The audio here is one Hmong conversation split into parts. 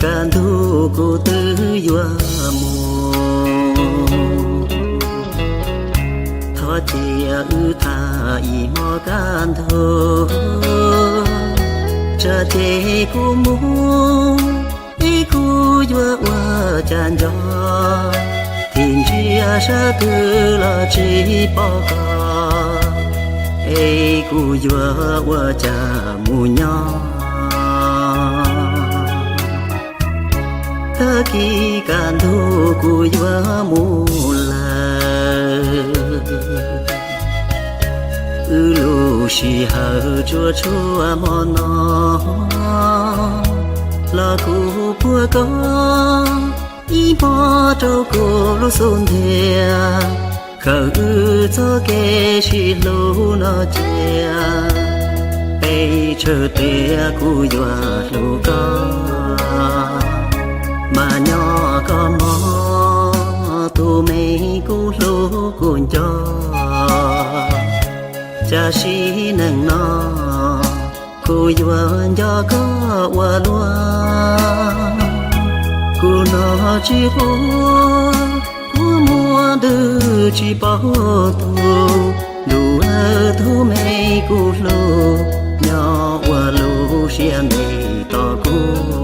Kaj ntug kuv twb yuav mus, thov cia wb tham ib hmos kaj ntug. Tsam ces kuv mus, ib kuv yuav ua cas nco, thim ntsiab sab twg los tsis pom koj, es kuv yuav ua cas mus nyob. Tag kis kaj ntug kuv yuav mus lawm, wb lub sij hawm tsuas tshuav hmo no, los kuv puag koj ib hmos rau kuv lub xub ntiag. Khaws wb txoj kev sib hlub no cia, peb tshawj tias kuv yuav hlub koj, mas nyob koj hmo, tus me kuv hlub kuv nco. Cas sim neej no, kuv yuav nco koj ua luaj. Kuv hnov tsis quav, kuv muaj ntws tsis paub tus, ntuj aw tus me kuv hlub, nyob ua lub siab ntev tos kuv.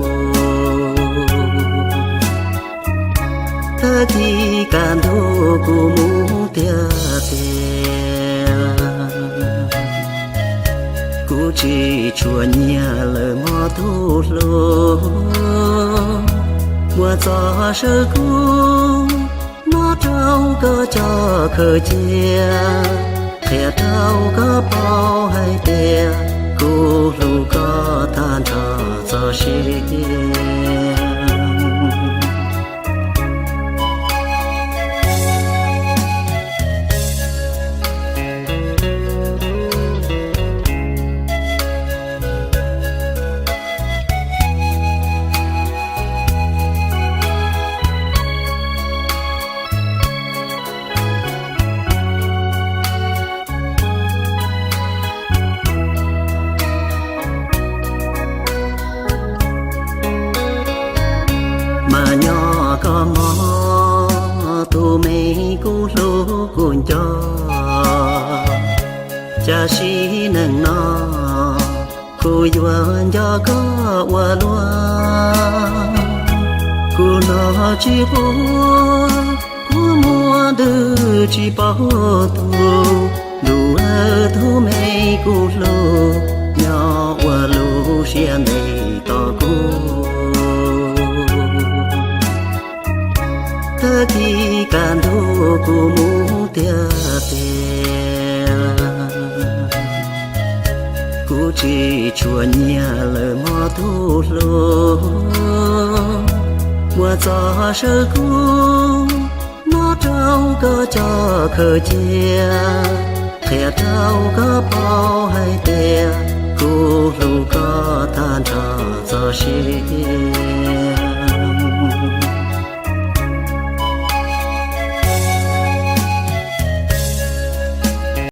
Tag kis kaj ntug kuv mus tiag tiag, kuv tsis tshua nyiam lawm hmo tus hlub. Muab txoj saw kub no rau koj coj khaws cia, qhia rau koj paub hais tias kuv hlub koj tag nrho txoj sia. Mas nyob koj hmo, tus me kuv hlub kuv nco. Cas sim neej no, kuv yuav nco koj ua luaj. Kuv hnov tsis quav, kuv muaj ntws tsis paub tus, ntuj aw tus me kuv hlub, nyob ua lub siab ntev tos kuv. Tag kis kaj ntug kuv mus tiag tiag, kuv tsis tshua nyiam lawm hmo tus hlub. Muab txoj saw kub no rau koj coj khaws cia, qhia rau koj paub hais tias kuv hlub koj tag nrho